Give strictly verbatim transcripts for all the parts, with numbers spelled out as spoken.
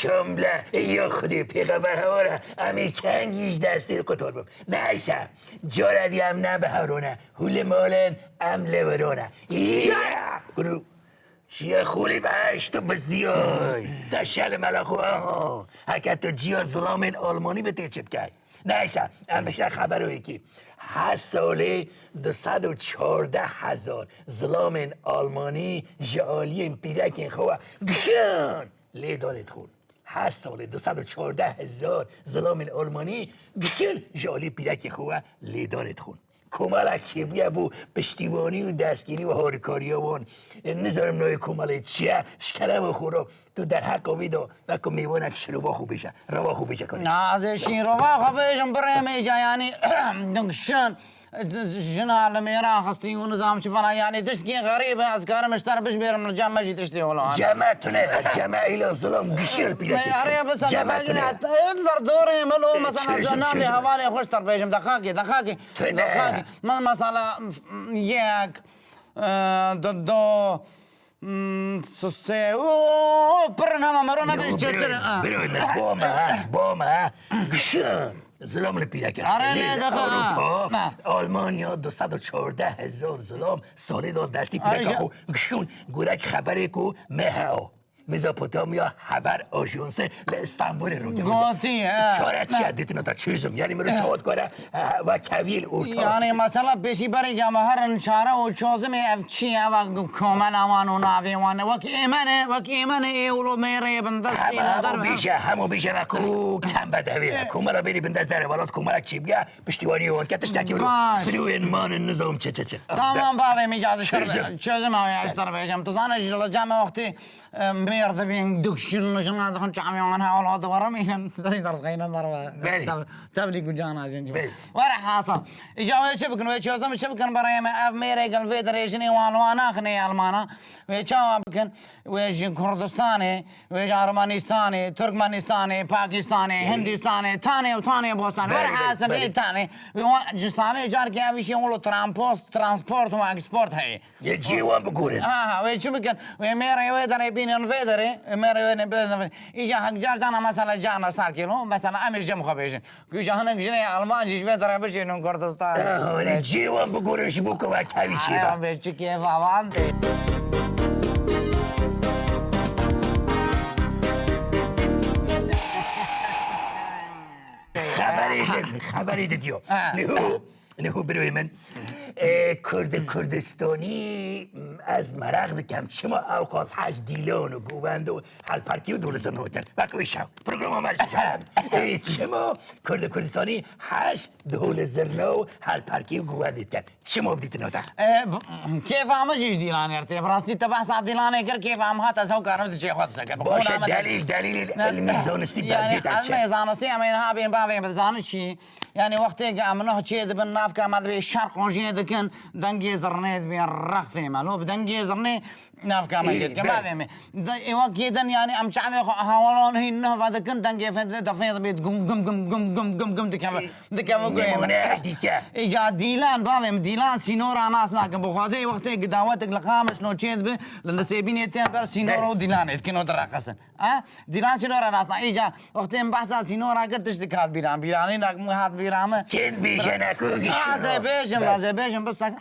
Çomle, ya Xwedê pêxember hewara, em ê kengî ji destê qutar bim. Neyse, cara dî em ne bi hewrone, hûlê malin em lê wirone. Ya! Guru, çiye xûlî beş tu bizdiyay. Te şel mela xwe, aha. Heke tu ciya zilamên Almanî bi tê çi bikey. Neyse, em bişne xeberoyekî. Her salê du sed û çardeh hezar zilamên Almanî ji aliyên pîrekên xwe gişin lê danê dixwin. Her salê du sed û çardeh hezar zilamên Almanî gişin ji aliyê pîrekên xwe lê danê dixwin. Komelek çêbûye bo piştîwanî û destgîrî û harîkariya wan. Nizanim navê komelê çi ye, ji kerema xwe re tu derheqa wî de weke mêvanek şirova xwe bêje, reva xwe bêje kanî. Na, ez ê şîrova xwe bêjim, birê me ca, yanî, ding şin, jina li mêran xistî û nizam çi falan, yanî tiştkî xerîb e, ez karim ji te re bişbêrim, li cem me jî tiştê wilo hene. Cem me tune, cem me îla zilam gişiyan pîrekê. Erê, bi sedeqa tune. Zerdorê min û, e, mesela, çözüm, navê çözüm. Hevalê xwe ji te re bêjim, dexakê, dexakê. Tune. Dexakê. Min mesela, yek, e, du, du, Hmm, sosê. Oo, pir nama mero nabêj çêtir. Biro, biro, ne, boma, ha, boma, ha. Gişin. Zilam li pîreke. Are ne, ne, dexa, Ewropa, ha. Almanya du sed û çardeh hezar zilam salê da destî pîreke xwe gişin. Gurek xeberê ku me heo. Mezopotamya Haber Ajansı li Stenbolê rû. Gotî, ha. Çare çi ye, dîtina te çözüm. Yani mero çawat kare, ha, ve kevîl orta. Yani mesela pêşî berê ya me herin çare û çözümê ev çi ye, ev komela wan û navê wan e. Wek êmene, wek êmene ê wilo mêrê bindest. Hema hemo bêje, hemo bêje ve ku kem bedevê ye. Komela bêrî bindest dere welat, komela çî bige, piştîwanî wan ke tiştekî wilo. Baş. Firûyên manin nizam çi çi çi. Tamam bavê min, çözüm. Çözüm abi, ya ji te re bêjim. Tu zane ji li cem me wextî Em, mêr dibên dikşin, jina dixin çavê wan hewl hat dibara mînin, destê derdixeyne derve. Belê. Tev-, tevlî gucana jin. Belê. Were hasan. Îca wê çi bikin, wê çözüm çi bikin, berê me ev mêrê gel vê derê jinê wan wan naxinê Almana. Wê çawa bikin? Wê ji Kurdistanê, wê ji Ermenistanê, Türkmenistanê, Pakistanê, Hindistanê, tanê û tanê bostanê. Belê, belê, belê. Were hasan, ê tanê. Wê wan ji salê carkê ev îşê wilo trampos-, transport û eksport heye. Yê cî wan bigurin. Ha, ha, wê çi bikin? Wê mêrê wê derê bînin vê derê, wê mêrê wê ne bînin vê. Îca hek car cana mesela cana sarkê lo, mesela em ê jim xwe bêjin. Ku îca hinek jinê Alman jî ji vê derê bişînin Kurdistan. Ha, wê cî wan bigurin ji bo ku wek hevî çê be. Ay, bê çi kêfa wan tê. Xeberê din, xeberê din diyo. Ha. Niho. Niho birê min, e, Kurd Kurdistanî, ez meraq dikem, çima ewqas hej dîlan û govend û helperkî û dûlizirno dikin? Wek wî şew, programa me ji şew. E, çima Kurd Kurdistanî hej dûlizirno û helperkî û govendî dikin? Çima bi dîtina te? E, b-, kêfa min jî ji dîlanê re tê. Bi rastî te behsa dîlanê kir, kêfa min hat, ez ew karim tu çê xwe disekir. Baş e, delîl, delîlên ilmî, zanistî, belgê te çi? Ilmê zanistî, em ê niha bên bavê min, zanî çi? Yani wextê ku em nuh çê dibin, navka me dibê şer qojiyê dikin, dengê zirnê dibê rextê me. Lo bi dengê zirnê navka me çê dikin. Bavê me. De, ê wek yê din yani em çavê xwe hewalan hîn nuh ve dikin, dengê fê dibê defê dibê gum gum gum gum gum gum gum dikeve. Dikeve guhê me. Nîmûne dîke. Îca dîlan, bavê me, dîlan sînora nas nakin. Bi xwedê wextê ku dawetek li Qamişlo çê dibe, li Nisêbînê tên ber sînora û dîlanê dikin û direqisin. Ha? Dîlan sînora nasna. Îca wextê min behsa sînora kir, tiştek hat bîra min. Bîranînek min hat bîra min. Kên bêjene ku giştî. Ez ê bêjim, ez ê bêjim, bisak.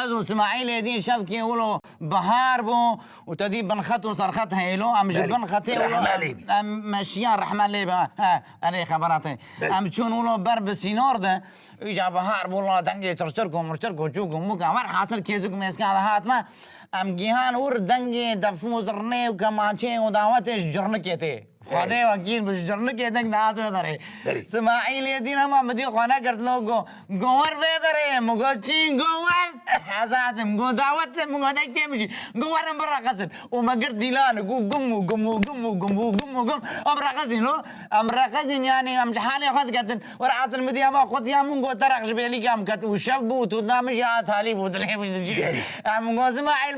Ez û Simaîlê dî şevkê wilo bihar bû û te dî binxet û serxet heylo. Em ji binxetê wilo em meşiyan, rehme lê be. He, erê xebera te. Em çûn wilo ber bi sînor de. Îca bihar bû, la dengê çirçirk û mirçirk û çûk û mûk. Werhasil kêzik û mêskan dihat me. Em gihan wir dengê def û zirnê û kemançeyê û dawetê ji cirnikê tê. Xwedê wekîl bi, ji cirnikê deng dihat wê derê. Belê. Simaîlê dîn hema min dî xwe nekirtlo, go, go wer vê derê, min go çî, go wer. Ez hatim, go dawet e, min go deng tê min jî. Go werin bireqesin. Û me girt dîlan, go gum û gum û gum û gum û gum û gum. Em reqesîn lo, em reqesîn, yanî em ji halê xwe diketin. Wer hatin min dî hema xwetiya min go terek ji bêlîka min ket û şev bû û tûna min jî hat halî bû dilê min dijî. Belê. Em go Simaîl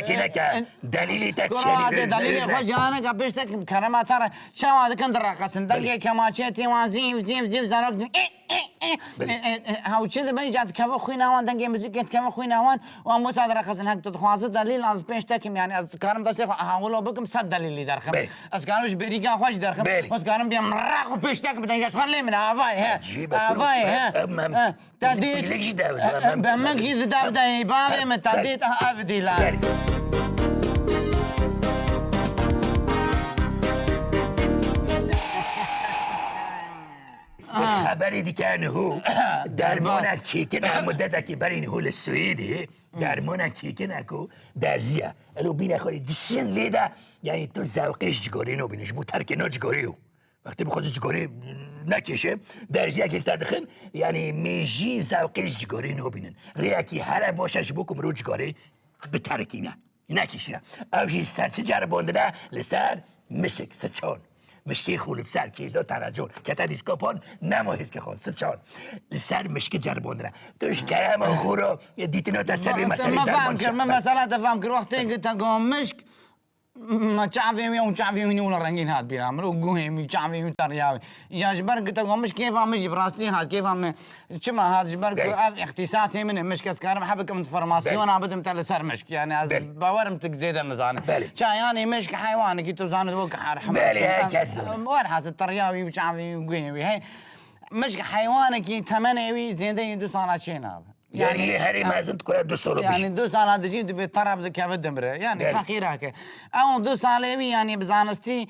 Çakineke, delîlî te Kuro çêlî azê delîlê xwe jiyaneke pêştek kerema te re çawa dikin direqesin. Dengê kemaçê tê wan zîv, zîv, zîv, zarok zîv. E, e, e, Belê. e, e, e, ha, û çi dibe îca dikeve xwîna wan, dengê muzîkê dikeve xwîna wan û em wisa direqesin. Hek tu dixwazi delîl, ez pêştekim, yani ez dikarim destê xwe hewilo bikim, sed delîlî derxim. Belê. Ez karim ji bêrîka xwe jî derxim. Belê. Ez karim bêm req û pêştek bidin, ji xwe lê min avayê, he. Cî be, Avayê, he. em, em, He. Te dît. Pîlik jî dev, em, em, Be min jî di dev de, ey, bavê min, te dît, ah, ev dîlan. Belê. Xeberê dike niho. Dermanek çêkine, mudetekî berî niho li Swêdê. Dermanek çêkine ku derziye. Elo bîne xwe dişin lê de, yani tu zewqê ji cigarê nabîne, ji bo terkê no cigarê yo. Wextê bixwaze cigarê nekêşe, derziyekê li te dixin, yani mêjî zewqê ji cigarê nabînin. Rêyekî here baş e ji bo ku mirov cigarê biterikîne. Nekişîne. Ew jî ser çi ceribandine? Li ser mişik, siçan. Mişkê xwe li ser kêza terecon. Kete dîskopan, nema hêzkê xwe, siçan. Li ser mişkî ceribandine. Tu ji kerema xwe re dîtina te ser vê Me meselê fam derman kir, me mesela te fam kir. Wextê ku te got mişk, me çavê wî û çavê wî nû rengîn hat bîra min û guhê wî, çavê wî, teriya wî. Ya ji ber ku te got mişk kêfa min jî bi rastî hat, kêfa min. Çima hat? Ji ber ku Belê. ev îxtîsasê min e, mişk ez karim hebikim formasyona Belê. bidim te li ser mişk. Yani ez Belê. bawerim tu zêde nizane. Belê. Çayanê mişk heywanekî tu zanî wek herhem. Belê, her kes zane. Werhasil teriya wî û çavê wî û guhê wî. Hey, mişk heywanekî temenê wî zêdeyî du sala çê nabe. Yani, Yani, herî ha. mezin dikure du sala Yani, bijî. du sala dijî dibê tereb dikeve dimire. Yani, Belê. feqîreke. Ew du salê wî, yani, bi zanistî,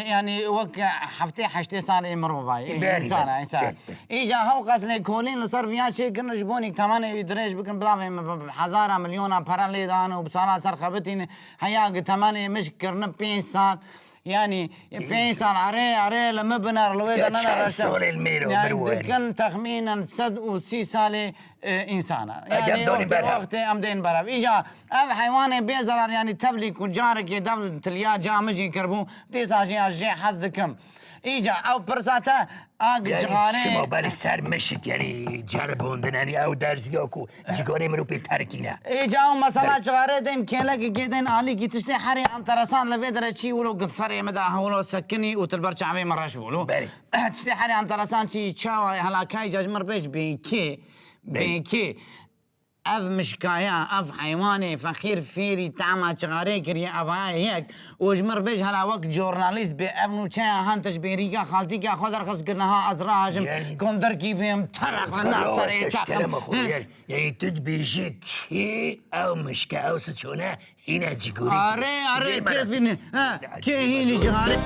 yani, wek heftê heştê salê mirovayê, Belê, insana, belê, insan. belê, belê. Îca hew qas lêkolîn li ser viya çêkirin ji bo nîk temenê wî dirêj bikin, bavê min bi hezara milyona pere lê dan û bi sala ser xebitîne, heya ki temenê mişk kirine pênc sal. Yani, pênc sal, erê, erê, li min biner, li wê de Çend nene reşe. salê li mêro Yani, bir were. dikin texmînen sed û sî salê, e, insana. Eger Yani, donî wextê, berhev. wextê em dên berev. Îca, ev heywanê bê zerar, yani, tevlî ku carekê dev tiliya ca min jî kirbû, dîsa jî ez jê hez dikim. Îca, ew pirsa te, a Yani, cixarê. şima berî ser mişik, yani, ceribandin, yani, ew derziya ku cigarê mirov pê terkîne. Îca ew mesela Belê. cixarê tên kêlekî kê tên alîkî tiştê herî enteresan li vê derê çî wilo gil serê min de hewlo sekinî û tu li ber çavê min reş bû. Belê. Tiştê herî enteresan çî çawa helakayî ca ji min re pêş bê kê, Belê. bê kê. Ev mişkaya, ev heywanê feqîr fêrî tema çixarê kiriye, evaya yek. Û ji min re bêj hela wek jornalîst bê, ev nûçeya han tu ji bêrîka xaltîka xwe derxist kir, niha ez rahajim Yani. kondirkî bêm, terek li nav serê Karo, te xim. kerema xwe, yani, yani, tu dibêjî kê ew mişke, ew siçone, hîne cigorî Are, kî. are, Bê kê mera. hîne? Ha, Güzel, kê güzel, hîne doğru. cixarê?